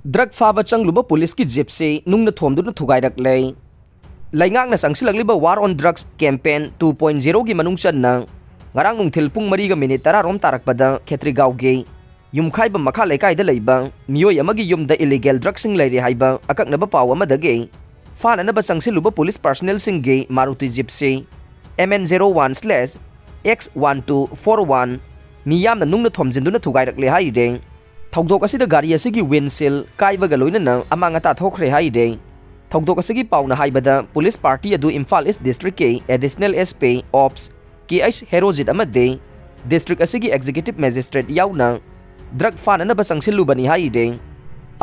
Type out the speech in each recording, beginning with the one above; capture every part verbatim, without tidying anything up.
Drug ꯐꯥꯕ ꯆꯪꯂꯨꯕ ꯄꯨꯂꯤꯁꯀꯤ gypsy ꯅꯨꯡꯅ ꯊꯣꯝꯗꯨꯅ ꯊꯨꯒꯥꯏꯔꯛꯂꯦ꯫ ꯂꯩꯉꯥꯛꯅ ꯆꯪꯁꯤꯜꯂꯛꯂꯤꯕ War on Drugs campaign two point zero ꯒꯤ ꯃꯅꯨꯡ ꯆꯟꯅ ꯉꯔꯥꯡ ꯅꯨꯡꯊꯤꯜ ꯄꯨꯡ ꯃꯔꯤꯒ ꯃꯤꯅꯤꯠ ꯇꯔꯥ ꯔꯣꯝ ꯇꯥꯔꯛꯄꯗ ꯈꯦꯇ꯭ꯔꯤꯒꯥꯎꯒꯤ ꯌꯨꯝꯈꯥꯏꯕꯝ ꯃꯈꯥ ꯂꯩꯀꯥꯏꯗ ꯂꯩꯕ ꯃꯤꯑꯣꯏ ꯑꯃꯒꯤ ꯌꯨꯝꯗ ꯏꯂꯤꯒꯦꯜ ꯗ꯭ꯔꯒꯁꯤꯡ ꯂꯩꯔꯦ ꯍꯥꯏꯕ ꯑꯀꯛꯅꯕ ꯄꯥꯎ ꯑꯃꯗꯒꯤ ꯐꯥꯅꯅꯕ ꯆꯪꯁꯤꯜꯂꯨꯕ ꯄꯨꯂꯤꯁ ꯄꯥꯔꯁꯅꯦꯜꯁꯤꯡꯒꯤ Maruti Gypsy M N zero one slash X one two four one ꯃꯤꯌꯥꯝꯅ ꯅꯨꯡꯅ ꯊꯣꯝꯖꯤꯟꯗꯨꯅ ꯊꯨꯒꯥꯏꯔꯛꯂꯦ ꯍꯥꯏꯔꯤꯗꯦ꯫ ꯊꯧꯗꯣꯛ ꯑꯁꯤꯗ ꯒꯥꯔꯤ ꯑꯁꯤꯒꯤ ꯋꯤꯟꯁꯤꯜ ꯀꯥꯏꯕꯒ ꯂꯣꯏꯅꯅ ꯑꯃꯥꯡ ꯑꯇꯥ ꯊꯣꯛꯈ꯭ꯔꯦ ꯍꯥꯏꯔꯤꯗꯦ꯫ ꯊꯧꯗꯣꯛ ꯑꯁꯤꯒꯤ ꯄꯥꯎꯅ ꯍꯥꯏꯕꯗ ꯄꯨꯂꯤꯁ ꯄꯥꯔꯇꯤ ꯑꯗꯨ ꯏꯝꯐꯥꯜ ꯏꯁ ꯗꯤꯁꯇ꯭ꯔꯤꯛꯀꯤ additional S P Ops K H Herojit ꯑꯃꯗꯤ ꯗꯤꯁꯇ꯭ꯔꯤꯛ ꯑꯁꯤꯒꯤ ꯑꯦꯛꯖꯤꯀ꯭ꯌꯨꯇꯤꯚ ꯃꯦꯖꯤꯁꯇ꯭ꯔꯦꯠ ꯌꯥꯎꯅ ꯗ꯭ꯔꯒ ꯐꯥꯅꯅꯕ ꯆꯪꯁꯤꯜꯂꯨꯕꯅꯤ ꯍꯥꯏꯔꯤꯗꯦ꯫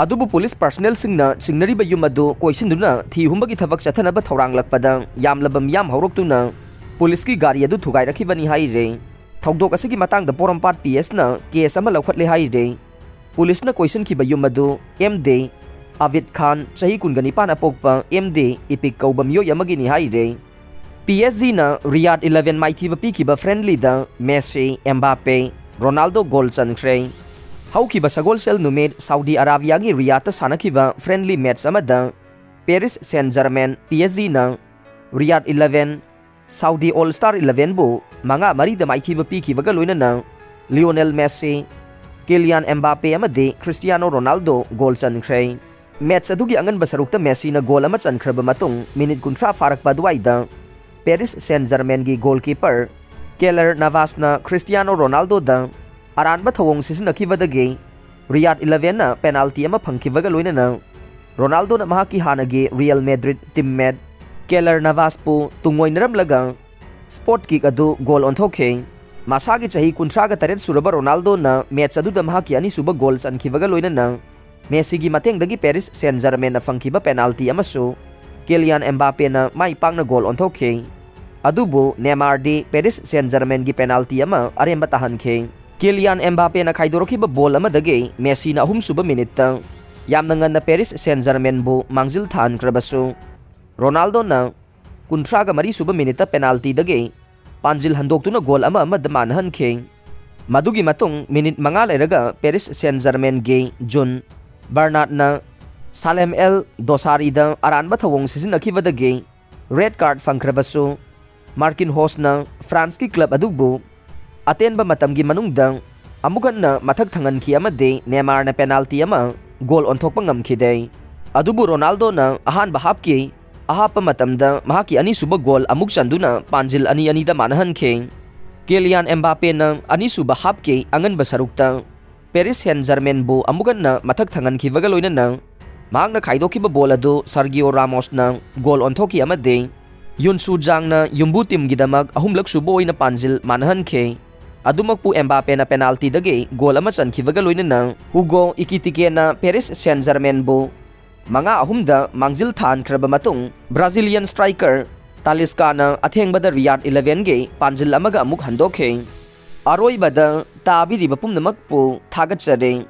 ꯑꯗꯨꯕꯨ ꯄꯨꯂꯤꯁ ꯄꯥꯔꯁꯅꯦꯜꯁꯤꯡꯅ ꯆꯤꯡꯅꯔꯤꯕ ꯌꯨꯝ ꯑꯗꯨ ꯀꯣꯏꯁꯤꯟꯗꯨꯅ ꯊꯤ ꯍꯨꯝꯕꯒꯤ ꯊꯕꯛ ꯆꯠꯊꯅꯕ ꯊꯧꯔꯥꯡꯂꯛꯄꯗ ꯌꯥꯝꯂꯕ ꯃꯤꯌꯥꯝ ꯍꯧꯔꯛꯇꯨꯅ ꯄꯨꯂꯤꯁꯀꯤ ꯒꯥꯔꯤ ꯑꯗꯨ ꯊꯨꯒꯥꯏꯔꯛꯈꯤꯕꯅꯤ ꯍꯥꯏꯔꯤꯗꯦ꯫ ꯊꯧꯗꯣꯛ ꯑꯁꯤꯒꯤ ꯃꯇꯥꯡꯗ ꯄꯣꯔꯣꯝꯄꯥꯠ P S ꯅ ꯀꯦꯁ ꯑꯃ ꯂꯧꯈꯠꯂꯦ ꯍꯥꯏꯔꯤꯗꯦ꯫ ꯄꯨꯂꯤꯁꯅ ꯀꯣꯏꯁꯤꯟꯈꯤꯕ ꯌꯨꯝ ꯑꯗꯨ M D ꯑꯕꯤꯗ ꯈꯥꯟ, ꯆꯍꯤ ꯀꯨꯟꯒ ꯅꯤꯄꯥꯟ ꯑꯄꯣꯛꯄ M D ꯏꯄꯤꯛ ꯀꯧꯕ ꯃꯤꯑꯣꯏ ꯑꯃꯒꯤꯅꯤ ꯍꯥꯏꯔꯤꯗꯦ꯫ P S G ꯅ ꯔꯤꯌꯥꯗ eleven ꯃꯥꯏꯊꯤꯕ ꯄꯤꯈꯤꯕ ꯐ꯭ꯔꯦꯟꯂꯤꯗ ꯃꯦꯁꯤ, ꯑꯦꯝꯕꯥꯄꯦ, ꯔꯣꯅꯥꯜꯗꯣ ꯒꯣꯜ ꯆꯟꯈ꯭ꯔꯦ꯫ ꯍꯧꯈꯤꯕ ꯁꯒꯣꯜꯁꯦꯜ ꯅꯨꯃꯤꯠ ꯁꯥꯎꯗꯤ ꯑꯔꯥꯕꯤꯌꯥꯒꯤ ꯔꯤꯌꯥꯗꯇ ꯁꯥꯟꯅꯈꯤꯕ ꯐ꯭ꯔꯦꯟꯂꯤ ꯃꯦꯠꯆ ꯑꯃꯗ ꯄꯦꯔꯤꯁ ꯁꯦꯟ ꯖꯔꯃꯦꯟ, P S G ꯅ ꯔꯤꯌꯥꯗ eleven, Saudi all star eleven ꯕꯨ ꯃꯉꯥ ꯃꯔꯤꯗ ꯃꯥꯏꯊꯤꯕ ꯄꯤꯈꯤꯕꯒ ꯂꯣꯏꯅꯅ ꯂꯤꯑꯣꯅꯦꯜ ꯃꯦꯁꯤ, ꯀꯤꯂꯤꯌꯥꯟ ꯑꯦꯝꯕꯥꯄꯦ ꯑꯃꯗꯤ ꯈ꯭ꯔꯤꯁꯇꯤꯌꯥꯅꯣ ꯔꯣꯅꯥꯜꯗꯣ ꯒꯣꯜ ꯆꯟꯈ꯭ꯔꯦ꯫ ꯃꯦꯠꯆ ꯑꯗꯨꯒꯤ ꯑꯉꯟꯕ ꯁꯔꯨꯛꯇ ꯃꯦꯁꯤꯅ ꯒꯣꯜ ꯑꯃ ꯆꯟꯈ꯭ꯔꯕ ꯃꯇꯨꯡ ꯃꯤꯅꯤꯠ ꯀꯨꯟꯊ꯭ꯔꯥ ꯐꯥꯔꯛꯄ ꯑꯗꯨꯋꯥꯏꯗ ꯄꯦꯔꯤꯁ ꯁꯦꯟ ꯖꯔꯃꯦꯟꯒꯤ ꯒꯣꯜꯀꯤꯄꯔ ꯀꯦꯂꯔ ꯅꯥꯚꯥꯁꯅ ꯈ꯭ꯔꯤꯁꯇꯤꯌꯥꯅꯣ ꯔꯣꯅꯥꯜꯗꯣꯗ ꯑꯔꯥꯟꯕ ꯊꯧꯑꯣꯡ ꯁꯤꯖꯤꯟꯅꯈꯤꯕꯗꯒꯤ ꯔꯤꯌꯥꯗ eleven ꯅ ꯄꯦꯅꯥꯜꯇꯤ ꯑꯃ ꯐꯪꯈꯤꯕꯒ ꯂꯣꯏꯅꯅ ꯔꯣꯅꯥꯜꯗꯣꯅ ꯃꯍꯥꯛꯀꯤ ꯍꯥꯟꯅꯒꯤ ꯔꯤꯌꯦꯜ ꯃꯦꯗ꯭ꯔꯤꯗ ꯇꯤꯝꯃꯦꯠ ꯀꯦꯂꯔ ꯅꯥꯚꯥꯁꯄꯨ ꯇꯨꯡꯑꯣꯏꯅꯔꯝꯂꯒ ꯁ꯭ꯄꯣꯠ ꯀꯤꯛ ꯑꯗꯨ ꯒꯣꯜ ꯑꯣꯟꯊꯣꯛꯈꯤ꯫ ꯃꯁꯥꯒꯤ ꯆꯍꯤ ꯀꯨꯟꯊ꯭ꯔꯥꯒ ꯇꯔꯦꯠ ꯁꯨꯔꯕ ꯔꯣꯅꯥꯜꯗꯣꯅ ꯃꯦꯠꯆ ꯑꯗꯨꯗ ꯃꯍꯥꯛꯀꯤ ꯑꯅꯤꯁꯨꯕ ꯒꯣꯜ ꯆꯟꯈꯤꯕꯒ ꯂꯣꯏꯅꯅ ꯃꯦꯁꯤꯒꯤ ꯃꯇꯦꯡꯗꯒꯤ ꯄꯦꯔꯤꯁ ꯁꯦꯟ ꯖꯔꯃꯦꯟꯅ ꯐꯪꯈꯤꯕ ꯄꯦꯅꯥꯜꯇꯤ ꯑꯃꯁꯨ ꯀꯤꯂꯤꯌꯥꯟ ꯑꯦꯝꯕꯥꯄꯦꯅ ꯃꯥꯏ ꯄꯥꯛꯅ ꯒꯣꯜ ꯑꯣꯟꯊꯣꯛꯈꯤ꯫ ꯑꯗꯨꯕꯨ ꯅꯦꯃꯥꯔꯗꯤ ꯄꯦꯔꯤꯁ ꯁꯦꯟ ꯖꯔꯃꯦꯟꯒꯤ ꯄꯦꯅꯥꯜꯇꯤ ꯑꯃ ꯑꯔꯦꯝꯕ ꯇꯥꯍꯟꯈꯤ꯫ ꯀꯤꯂꯤꯌꯥꯟ ꯑꯦꯝꯕꯥꯄꯦꯅ ꯈꯥꯏꯗꯣꯔꯛꯈꯤꯕ ꯕꯣꯜ ꯑꯃꯗꯒꯤ ꯃꯦꯁꯤꯅ ꯑꯍꯨꯝꯁꯨꯕ ꯃꯤꯅꯤꯠꯇ ꯌꯥꯝꯅ ꯉꯟꯅ ꯄꯦꯔꯤꯁ ꯁꯦꯟ ꯖꯔꯃꯦꯟꯕꯨ ꯃꯥꯡꯖꯤꯜ ꯊꯥꯍꯟꯈ꯭ꯔꯕꯁꯨ, ꯔꯣꯅꯥꯜꯗꯣꯅ ꯀꯨꯟꯊ꯭ꯔꯥꯒ ꯃꯔꯤ ꯁꯨꯕ ꯃꯤꯅꯤꯠꯇ ꯄꯦꯅꯥꯜꯇꯤꯗꯒꯤ ꯄꯥꯟꯖꯤꯜ ꯍꯟꯗꯣꯛꯇꯨꯅ ꯒꯣꯜ ꯑꯃ ꯑꯃꯗ ꯃꯥꯟꯅꯍꯟꯈꯤ꯫ ꯃꯗꯨꯒꯤ ꯃꯇꯨꯡ ꯃꯤꯅꯤꯠ ꯃꯉꯥ ꯂꯩꯔꯒ ꯄꯦꯔꯤꯁ ꯁꯦꯟ ꯖꯔꯃꯦꯟꯒꯤ ꯖꯨꯟ ꯕꯔꯅꯥꯠꯅ ꯁꯥꯂꯦꯝ ꯑꯦꯜ ꯗꯣꯁꯥꯔꯤꯗ ꯑꯔꯥꯟꯕ ꯊꯧꯑꯣꯡ ꯁꯤꯖꯤꯟꯅꯈꯤꯕꯗꯒꯤ ꯔꯦꯗ ꯀꯥꯔꯗ ꯐꯪꯈ꯭ꯔꯕꯁꯨ, ꯃꯥꯔꯀꯤꯟꯍꯣꯁꯅ ꯐ꯭ꯔꯥꯟꯁꯀꯤ ꯀ꯭ꯂꯕ ꯑꯗꯨꯕꯨ ꯑꯇꯦꯟꯕ ꯃꯇꯝꯒꯤ ꯃꯅꯨꯡꯗ ꯑꯃꯨꯛ ꯍꯟꯅ ꯃꯊꯛ ꯊꯪꯍꯟꯈꯤ ꯑꯃꯗꯤ ꯅꯦꯃꯥꯔꯅ ꯄꯦꯅꯥꯜꯇꯤ ꯑꯃ ꯒꯣꯜ ꯑꯣꯟꯊꯣꯛꯄ ꯉꯝꯈꯤꯗꯦ꯫ ꯑꯗꯨꯕꯨ ꯔꯣꯅꯥꯜꯗꯣꯅ ꯑꯍꯥꯟꯕ ꯍꯥꯞꯀꯤ ꯑꯍꯥꯞꯄ ꯃꯇꯝꯗ ꯃꯍꯥꯛꯀꯤ ꯑꯅꯤꯁꯨꯕ ꯒꯣꯜ ꯑꯃꯨꯛ ꯆꯟꯗꯨꯅ ꯄꯥꯟꯖꯤꯜ ꯑꯅꯤ ꯑꯅꯤꯗ ꯃꯥꯟꯅꯍꯟꯈꯤ꯫ ꯀꯦꯂꯤꯌꯥꯟ ꯑꯦꯝꯕꯥꯄꯦꯅ ꯑꯅꯤꯁꯨꯕ ꯍꯥꯞꯀꯤ ꯑꯉꯟꯕ ꯁꯔꯨꯛꯇ ꯄꯦꯔꯤꯁ ꯁꯦꯟ ꯖꯔꯃꯦꯟꯕꯨ ꯑꯃꯨꯛ ꯍꯟꯅ ꯃꯊꯛ ꯊꯪꯍꯟꯈꯤꯕꯒ ꯂꯣꯏꯅꯅ ꯃꯍꯥꯛꯅ ꯈꯥꯏꯗꯣꯛꯈꯤꯕ ꯕꯣꯜ ꯑꯗꯨ ꯁꯔꯒꯤꯑꯣ ꯔꯥꯃꯣꯁꯅ ꯒꯣꯜ ꯑꯣꯟꯊꯣꯛꯈꯤ ꯑꯃꯗꯤ ꯌꯨꯟꯁꯨ ꯖꯥꯡꯅ ꯌꯨꯝꯕꯨ ꯇꯤꯝꯒꯤꯗꯃꯛ ꯑꯍꯨꯝꯂꯛ ꯁꯨꯕ ꯑꯣꯏꯅ ꯄꯥꯟꯖꯤꯜ ꯃꯥꯟꯅꯍꯟꯈꯤ꯫ ꯑꯗꯨꯃꯛꯄꯨ ꯑꯦꯝꯕꯥꯄꯦꯅ ꯄꯦꯅꯥꯜꯇꯤꯗꯒꯤ ꯒꯣꯜ ꯑꯃ ꯆꯟꯈꯤꯕꯒ ꯂꯣꯏꯅꯅ ꯍꯨꯒꯣ ꯏꯀꯤꯇꯤꯀꯦꯅ ꯄꯦꯔꯤꯁ ꯁꯦꯟ ꯖꯔꯃꯦꯟꯕꯨ ꯃꯉꯥ ꯑꯍꯨꯝꯗ ꯃꯥꯡꯖꯤꯜ ꯊꯥꯍꯟꯈ꯭ꯔꯕ ꯃꯇꯨꯡ, ꯕ꯭ꯔꯥꯖꯤꯂꯤꯌꯟ ꯁ꯭ꯇ꯭ꯔꯥꯏꯀꯔ ꯇꯥꯂꯤꯁꯀꯥꯅ ꯑꯊꯦꯡꯕꯗ ꯔꯤꯌꯥꯗ ꯏꯂꯦꯚꯦꯟꯒꯤ ꯄꯥꯟꯖꯤꯜ ꯑꯃꯒ ꯑꯃꯨꯛ ꯍꯟꯗꯣꯛꯈꯤ꯫ ꯑꯔꯣꯏꯕꯗ ꯇꯥꯕꯤꯔꯤꯕ ꯄꯨꯝꯅꯃꯛꯄꯨ ꯊꯥꯒꯠꯆꯔꯤ꯫